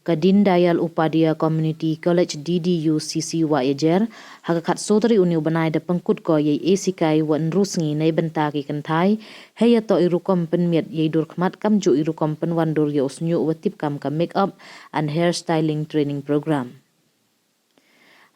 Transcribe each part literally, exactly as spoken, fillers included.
Ka Deen Dayal Upadhyaya Community College, D D U C C Wahiajer, ha ka khatsaw tarik uni u bnai da pynkut ko yei e sikai wa ynru sngi neibynta ki kynthai hei yatoh i rukom pynmiat yei dur khmat kamjooh i rukom pynwandur ya u sñiuh wa tip kam ka Make Up and Hair Styling Training Program.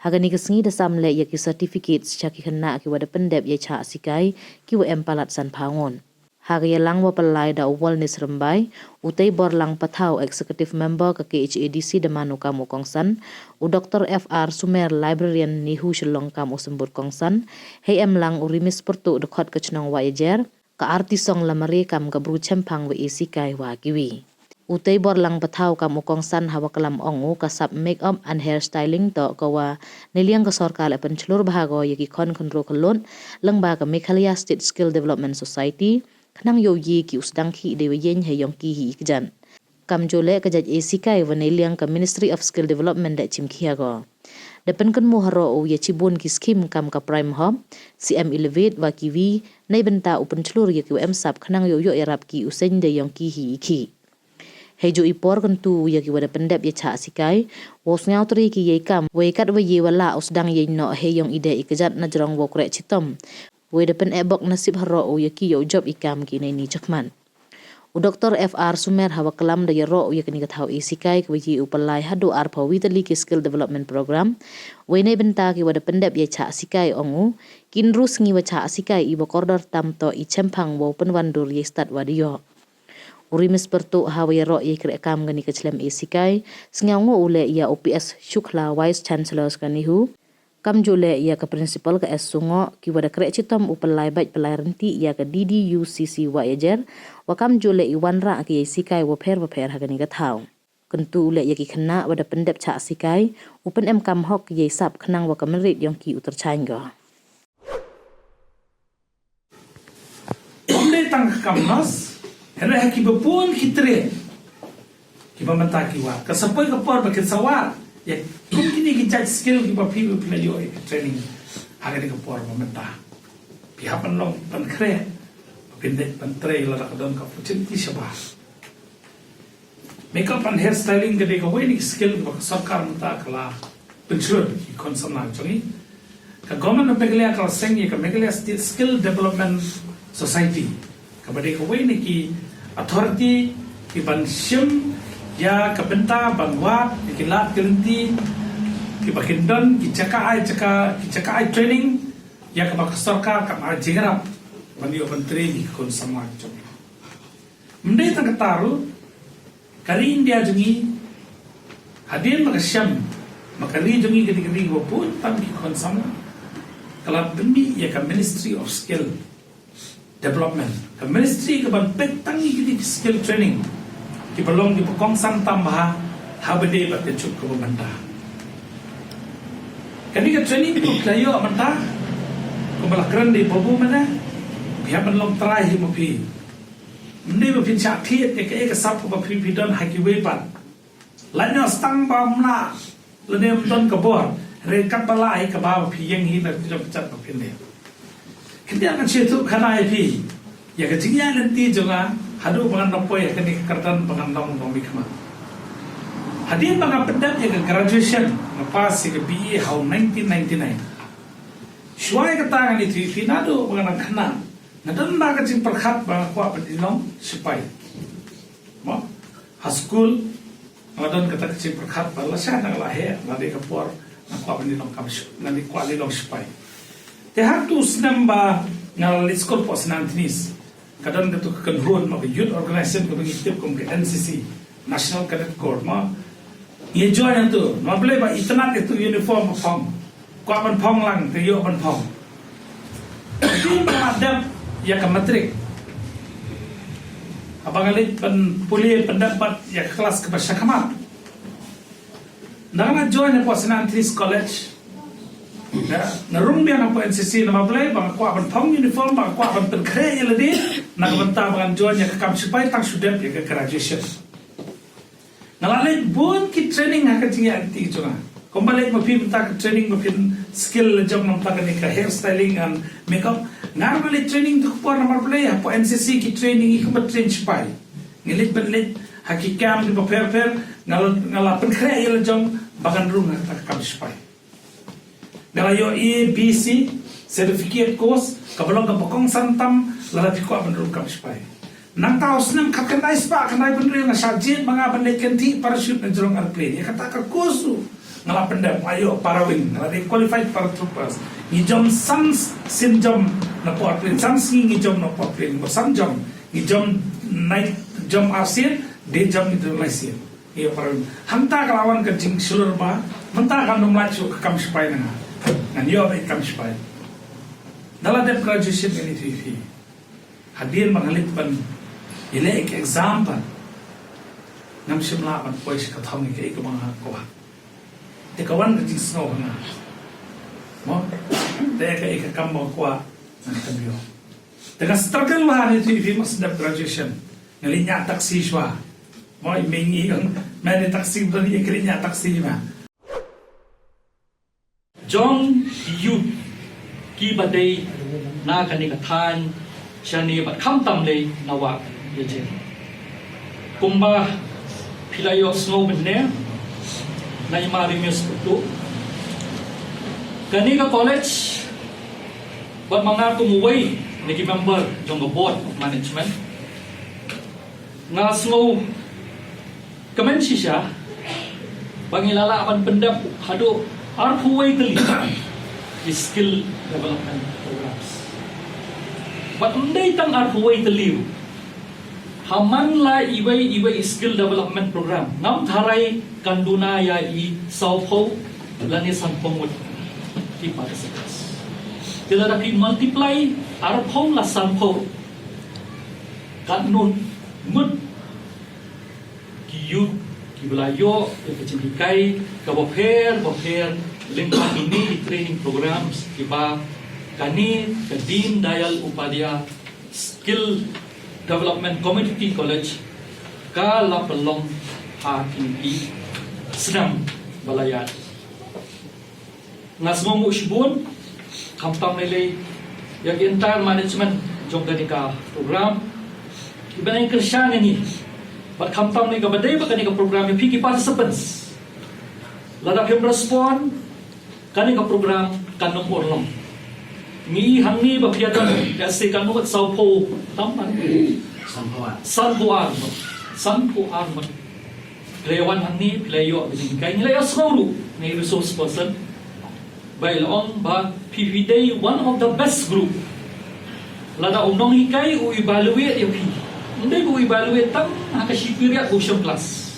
Ha kani ka sngi da sam leh ya ki certificates cha ki khynnah ki wa da pyndep yei chah sikai ki wa em palat san phaw ngut. Ha ka yalang wa pynlai da u Wellness Rymbai, u Teiborlang Pathaw, Executive Member ka K H A D C, da man u kam u kongsan, u Doctor F R Sumer, Librarian NEHU Shillong, kam u symbud kongsan, hei em lang u Rimis Pyrtuh, dkhot ka chnong Wahiajer, ka Artisong Lamare kam ka bru chemphang wa e sikai wa kiwi. U Teiborlang Pathaw kam u kongsan ha wa klam, ong u ka sap Make Up and Hair Styling toh ka wa neiliang ka sorkar e pynchlur bha ko ya ki khon khynroo khyllood lyngba ka Meghalaya State Skill Development Society, khnang yow ye ki u sdang khih dei wa yeng hei yong ki hi i kjat. Kamjooh leh ka jait e sikai wa neiliang ka Ministry of Skill Development da chimkhia ko. Da pynkynmaw haroh u ya chibun ki scheme kam ka Prime Hub, C M Elevate wa kiwi, neibynta u pynchlur ya ki wa em sap khnang yow yoh yarap ki u seiñ dei yong ki hi i khih. Hei jooh i por kyntu u ya ki wa da pyndep yei chah sikai, wow sñiawtre ki yei kam, wei kat wa ye wa lah u sdang yei noh hei yong i dei i kjat najrong wow kreh chitom. Wei da pyneh bok nasip haroh u ya ki yow jop i kam ki neini chakhmat. U Doctor F R Sumer ha wa klam da yaroh u ya kani ka thaw e sikai ka wa ye u pynlai hadooh arphaw wi tylli ki Skill Development Program. Wei neibynta ki wa da pyndep yei chah sikai, ong u, ki ynru sngi wa chah sikai i wa kordor tam toh i chemphang wow pynwandur yei stad wa da yoh. U Rimis Pyrtuh ha wa yaroh yei kreh kam kani ka chlem e sikai, sñiaw ngooh u leh ya u P S Shukla, Vice Chancellor ka NEHU, kamjooh leh ya ka Principal ka S Sungoh, ki wa da kreh chitom u pynlai bait pynlai ryntih ya ka D D U C C Wahiajer, wa kamjooh leh i wanrah ki yei sikai wa pher wa pher ha kani ka thaw. Kyntu u leh ya ki khynnah wa da pyndep chah sikai u pynem kam hok ki yei sap khnang wa ka merit yong ki u tyrchaiñ ko. Ym dei tang ka kam nurse, hynrei ha ki ba bun ki trade ki ba mynta ki wad. Ka sa poi ka por ba kin sa wad ya kum kini ki jait skill ki ba phi, ba phi la yoh ya ka training ha kani ka por ba mynta. Phi hap ban long ban khreh, ba phin dei ban trei lada ka don ka opportunity shabar. Make up and hair styling ka dei ka wei ni ki skill ba ka sorkar mynta ka la pynchlur ki khon samla jong i. Ka Government of Meghalaya ka la seng ya ka Meghalaya State Skill Development Society, ka ba dei ka wei ni ki authority ki ban shim ya ka bynta ban wad ya ki lad ki lynti ki ba kin don ki jaka ai jaka, ki jaka ai training ya ka ba ka sorkar kam ai jingïarap ban yoh ban trei ki khon samla jong i. Ym dei tang kata ruh, ka ri India jong i, hadien ba ka shem ba ka ri jong i ka dei ka ri ka wa bun tam ki khon samla, ka la pynmih ya ka Ministry of Skill Development. Ka ministry ka ban peit tang i ki dei ki skill training ki ba long ki ba kongsan tam bha ha ba dei ba ka juk ka ba mynta. Kani ka training ka la yoh mynta, ka ba la kren dei babu mynne, phi hap ban long trai hi ma phi. Ym dei ba phin shah thied ya ka, ya ka sap ka ba phi, phi don ha ki wei pat. Lait noh stang ba ym lah, lane ym don ka bor, hynrei kat ba lah hi ka ba, ba phi yeng hi na ki jong ka jait ba phin leh. Khyndiat nga chi tu khana ya phi ya ka jingïaid lynti jong nga hadooh ba ngan da poi ha kani ka kyrdan ba ngan long nongmihkhmat. Hadien ba nga pyndep ya ka graduation, nga pass ya ka B A ha u nineteen ninety-nine. Shuwa ya kata ngan ïathuh phi nadooh ba nga dang khynnah, nga don ba ka jingpyrkhat ba nga kwah ban long sipai. Mo, ha skul nga don kata ka jingpyrkhat ba lashai na ka la heh, la dei ka por, nga kwah ban long kam shu-, nga dei kwah long sipai. Te ha tu snem ba nga la leit skul poh Saint Anthony's, ka don katu ka kynhun, mo, ka youth organization ka ba ngi tip kum ka N C C, National Cadet Corps, mo. Ngi join hatu, mo, balei ba itynnad katu uniform ba phong. Kwah ban phong lang, te yoh ban phong. Hadien ba nga dep ya ka matric, haba nga leit ban pule pyndep bad ya ka klas ka ba shakhmat, da nga la join hapoh Saint Anthony's College. Nga rung biang hapoh N C C, namar balei? Ba nga kwah ban phong uniform, ba nga kwah ban pynkhreh ya lade na ka bynta ba ngan join ya ka kam sipai tang shu dep ya ka graduation. Nga la leit bun ki training ha ka jingïaid lynti jong nga. Kumba leit ma phi mynta ka training ma phi skill la jong nga mynta kani ka hair styling and makeup. Nga ruh nga leit training tu ka por, namar balei? Hapoh N C C ki training i kumba train sipai. Nga leit ban leit Ha ki kam ki ba pher pher, nga la, nga la pynkhreh ya la jong ba ngan rung ha ka kam sipai. Nga la yoh A B C certificate course, ka ba long ka ba kongsan tam, lada phi kwah ban rung kam sipai. Nangta u snem khatkhyndai spah khyndai phaw hynriew nga shah jied ba nga ban leit kynthih parachute na jrong airplane. Ya kata ka course u nga la pyndep, nga yoh para wing, nga la dei qualified paratroopers. Ngi jom san sien jom na poh airplane, san sngi ngi jom na poh airplane, ba san jom, ngi jom night jom arsien, de jom ngi jom laisien. Ngi yoh para wing. Hangta ka la wan ka jingshlur ba, mynta kam dum lait shuh ka kam sipai na nga. Ngan yoh ba i kam sipai. Da la dep graduation ngan i three. Hadien ba nga leit ban i leh ka exam ba ngam shym lah ban poi sha ka thong i ka i ka ba nga kwah. Te ka wan ka jingsngew ha nga. Mo, te ka i ka kam ba kwah ngan kam yoh. Te ka struggle wa ni tu i fi mas dep graduation. Nga leh nya taxi shwa. Mo, i mengi ang mani taxi ba ni ka leh nya taxi ma. Jong ki youth ki ba dei na kani ka thaiñ, shane bad khamtam le na wa ya je. Kumba phi la yoh sngew mynne na i ma Rimius Pyrtuh, kani ka college bad ma nga kum uwei na ki member jong ka board of management, nga sngew kmen shisha ba ngi la lah ban pyndep haduh arphew wei tylli ki skill development programs. Bad ym dei tang arphew wei tylli, ha man la iwei iwei skill development program, ngam tharai kan duna ya i sawphew lane sanphew ngut ki participants. Te lada phi multiply arphew la sanphew, katno ngut ki youth ki ba la yoh ya ka jinghikai ka bapher bapher lyngba kini ki training programs ki ba kani ka Deen Dayal Upadhyaya Skill Development Community College ka la pynlong ha kini ki snem ba la ïaid. Nga sngewbha shibun, khamtam lei lei ya ki entire management jong kani ka program, ki ba nang kyrshan ini, bad khamtam lei ka ba dei ba kani ka program ya phi ki participants. Lada phim respond, kani ka program kan ym urlong. Ngi hangne ba phi ïadon ka se kan ym sawphew tam man. Sanphew ar. Sanphew ar. Sanphew ar man. Phi la wan hangne, phi la yoh ka jinghikai, ngi la yoh sngewbha, ngi resource person. Ba i la ong ba phi phi dei one of the best group. Lada u nonghikai u evaluate ya phi, ym dei u evaluate tang ha ka shi period u shim class.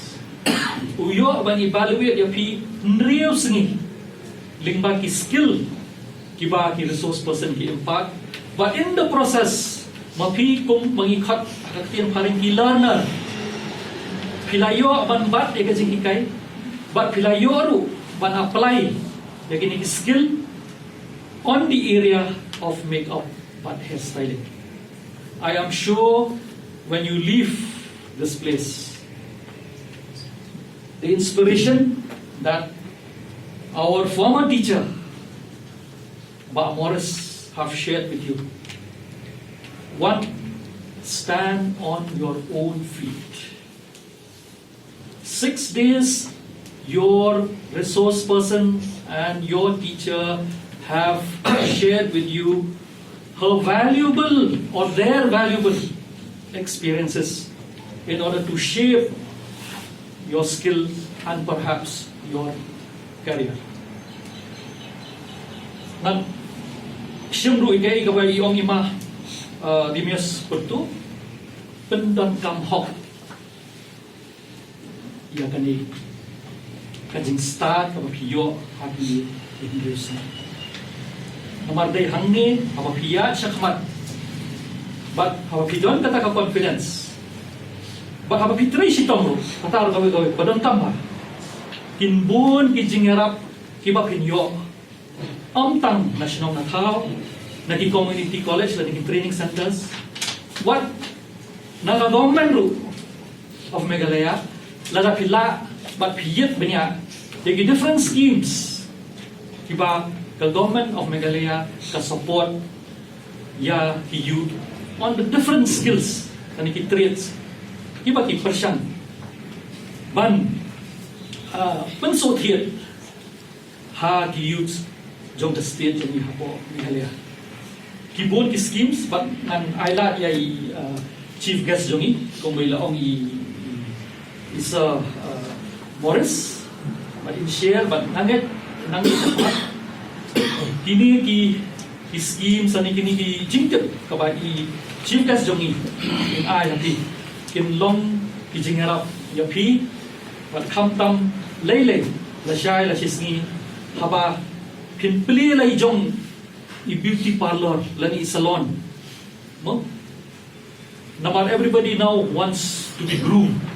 U yoh ban evaluate ya phi hynriew sngi lyngba ki skill ki ba ki resource person ki impact. But in the process, ma phi kum ba ngi khot ha ka ktien phareng ki learner, phi la yoh ban bat ya ka jinghikai, bad phi la yoh ruh ban apply ya kini ki skill on the area of makeup bad hairstyling. I am sure when you leave this place, the inspiration that our former teacher Bah Morris have shared with you. One, stand on your own feet. Six days, your resource person and your teacher have shared with you her valuable or their valuable experiences in order to shape your skill and perhaps your career. Ngan shim ruh i ka i ka ba i ong i ma, uh, Dimius Pyrtuh, pyndonkam hok ya kani ka jingstad ka ba phi yoh ha ki hynriew snem. Namar dei hangne haba phi ïaid shakhmat bad haba phi don kata ka confidence bad haba phi trei shitom ruh, kata ruh kawei kawei ba donkam bha. Kin bun ki jingïarap ki ba phin yoh. Ym tang na shnong na thaw, na ki community college lane ki training centers, wat na ka government ruh of Meghalaya, lada phi lah bad phi ïit bniah ya ki different schemes ki ba ka government of Meghalaya ka support ya ki youth on the different skills lane ki trades ki ba ki pyrshang Ban, ah, pynsuk thied ha ki youth jong ka state jong i hapoh Meghalaya. Ki bun ki schemes, bad ngan ai lad ya i, ah, chief guest jong i, kumba i la ong i, i Sir, ah, Morris, bad in share, bad nang et, nang et, kini ki, ki schemes, ani kini ki jingtip, kaba i chief guest jong i, in ai ha phi, kin long ki jingyarap ya phi, bad khamtam lei lei, la shai la shisngi, haba phin plie la i jong i beauty parlour, lane i salon. Mo? Namar everybody now wants to be groomed.